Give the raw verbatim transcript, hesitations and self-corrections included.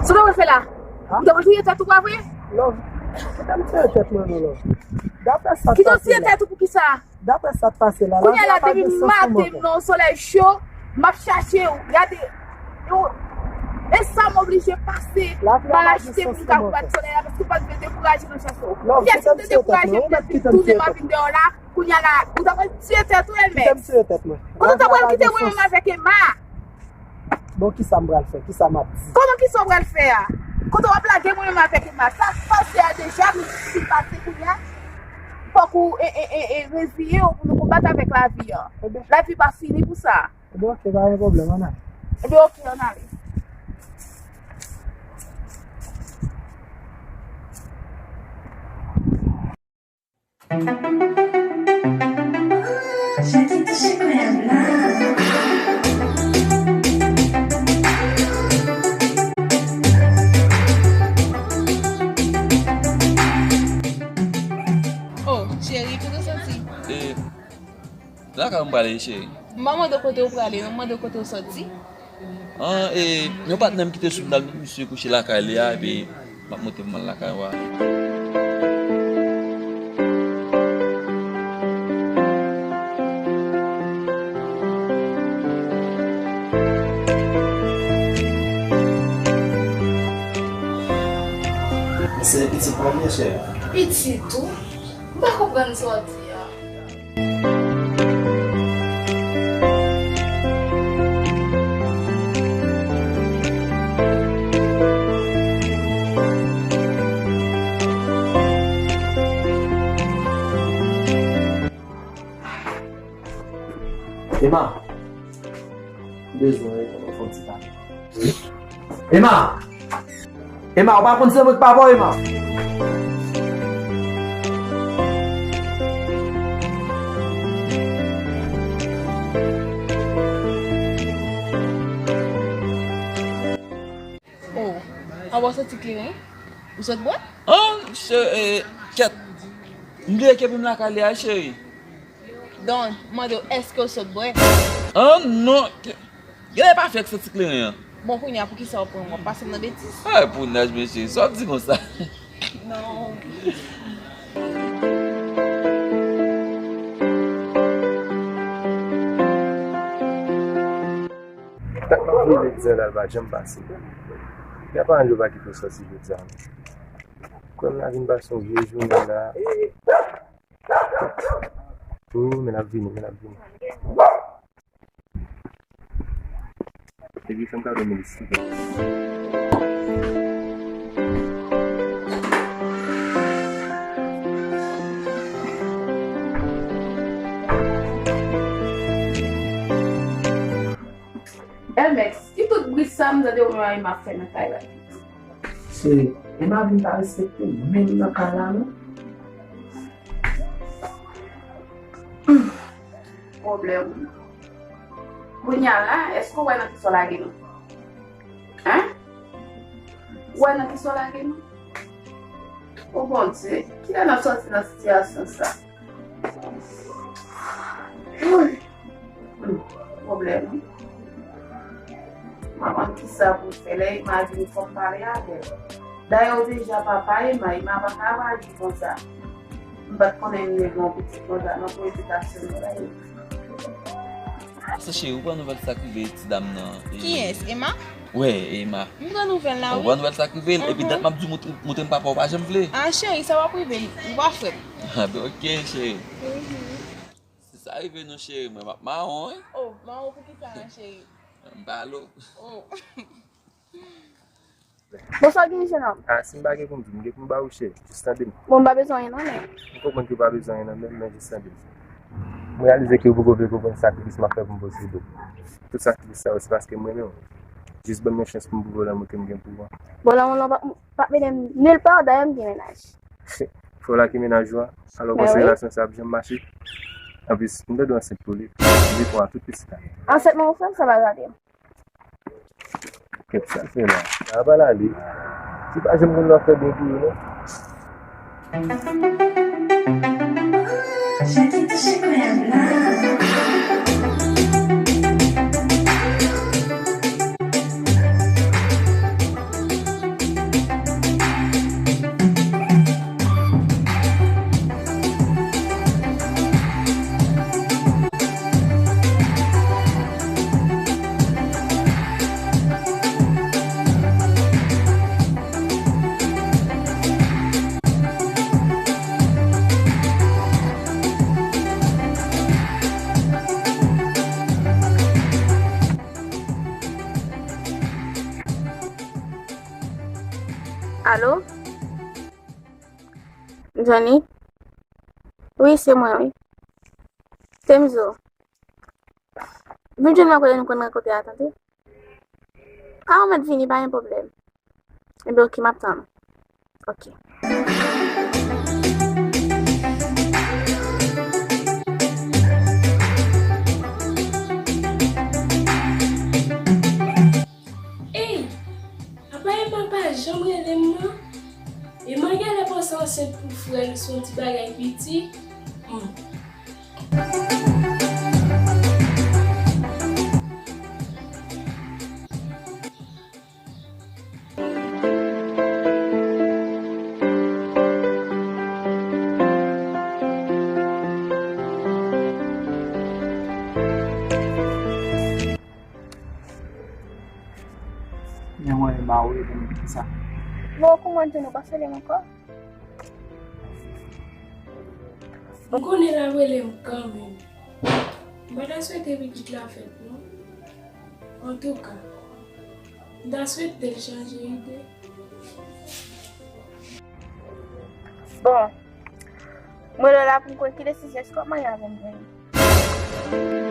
Sa w t ap fè la? Ou t ap tiye tèt ou, pa vre? Love, kite m tiye tèt mwen non, Love. Daprè sa k pase la. Kite w tiye tèt ou pou ki sa? Daprè sa k pase la, lavi a pa gen sans pou mwen. Kounye a la, depi maten, nan solèy cho, m ap chache w. Gade, yo, e sa m oblije pase. Lavi a pa gen sans pou mwen. M al achte pou m ka konbat solèy la, paske w pa t vle dekouraje nan chache w. Love, kite m tiye tèt mwen. Ou mèt kite m tiye tèt mwen. Kounye a la, ou ta pral tiye tèt ou, Elmex. Kite m tiye tèt mwen. Kote w ta pral kite mwen menm avèk Emma? Bon, kisa m pral fè? Kisa m ap di? Kòman kisa w pral fè a? Kote w ap lage mwen menm avèk Emma? Sa k pase a deja, nou fin pase kounye a. Fòk ou, e, e, e, e, reziye w pou nou konbat avèk lavi a. Ebyen. Lavi pa fini pou sa. Ebyen, oke, pa gen pwoblèm, ann ale. Ebyen, oke, ann ale. Oh, cheri, kote w soti? E, lakay mwen prale, cheri. M pa mande w kote w prale, non, m mande w kote w soti. An, e, yon patnè m kite sou m nan, misye kouche lakay li a, epi m ap monte pou m al lakay ou a. Se pitit mwen, byen cheri. Pitit ou? M pa konprann sa w di a. Emma, bezwen fè yon ti pale. Emma! Emma, ou pa konn se mwen k papa w, Emma. Oh, a w soti kleren? Ou sot bwè? An, che-, e, kèt. M bliye ke pou m lakay li a, cheri. Don, m mande w, èske w sot bwè? An, non. Gade pa fè ak santi kleren an. Bon, kounye a, poukisa w pran m? W ap pase m nan betiz? Ay, pounaj, mesye, sa w ap di konsa? Non. Tank m ap vini jodi a la, l pa janm pase. Gen paran yo pa kite w soti jodi a, non. Kwè m, la vin pase yon vye jounen la. Wi, men l ap vini, men l ap vini. Epi fè m kado Melis tou. Elmex, ki tout bri sa m tande w menm ak Emma ap fè nan kay la? Se Emma vin pa respekte m menm nan kay la, non. Pwoblèm. Kounye a la, èske w wè nan kisa w lage nou? Hein? Ou wè nan kisa w lage nou? O Bondye, kilè n ap sòti nan sitiyasyon sa? Woy! Hmm, pwoblèm wi. M pa konn kisa pou m fè. Lè Emma vini, fò m pale avè l. Dayè, ou deja papa Emma, Emma pa ka aji konsa. M pa t konnen m gen yon pitit konsa, nan pou edikasyon m bay li. Sa cheri, ou pran nouvèl sa k rive ti dam nan, e... Kiyès? Emma? Wè, Emma. M pran nouvèl la, wi. Ou pran nouvèl sa k rive l, epi dat m ap di w montre, montre m papa w pa janm vle. Ah, cheri, sa p ap rive m. Ou pa frè m. Ah, ben, oke, cheri. Se sa rive nou, cheri, mwen m ap mawon, wi. Oh, mawon pou ki sa, cheri? M pale w. Oh. Bon, sa w gen, jenòm? Ah, si m pa gen pou m di w, m gen pou m ba ou, cheri. Jis tande m. Bon, m pa bezwen anyen, non, men. M konprann ke w pa bezwen anyen, non, men, men jis tande m. M reyalize ke ou poko vle konprann sakrifis m ap fè pou m posede w. Tout sakrifis sa yo, se paske m renmen w. Jis ban m yon chans pou m pwouve w lanmou ke m gen pou ou an. Bon, lanmou lan p ap, p ap mennen m nil pa, dayè m gen mennaj. Frè w la ki mennaj ou a? Alò w panse relasyon sa ap janm mache? Anplis, m tande w ansent pou li. M di pou a tout pitit la. Ansent, mon frè, sa pa gade. Kèt sa l fè la? Sa pa l ale. Li pa janm konn lè w ap fè byen pou yo, non. Johnny? Wi, se mwen, wi. Kenzo. Vin jwenn mwen kote nou konn rankontre a, tande? A, ou mèt vini, pa gen pwoblèm. Ebyen, oke, m ap tann ou. Oke. Ey! Apa Emma pa janm rele m nan? Emma genlè panse ansent pou frè l sou yon ti bagay piti. Hmm. Men mwen, Emma, ou rele m poukisa? Bon, kouman w di nou pa salye m ankò? M konnen l ap rele m kanmenm. M pa ta swete pitit la fèt, non. Antouka, m ta swete l chanje ide. Bon, m rele w la pou m konn ki desizyon, èske w ap marye avè m, Johnny?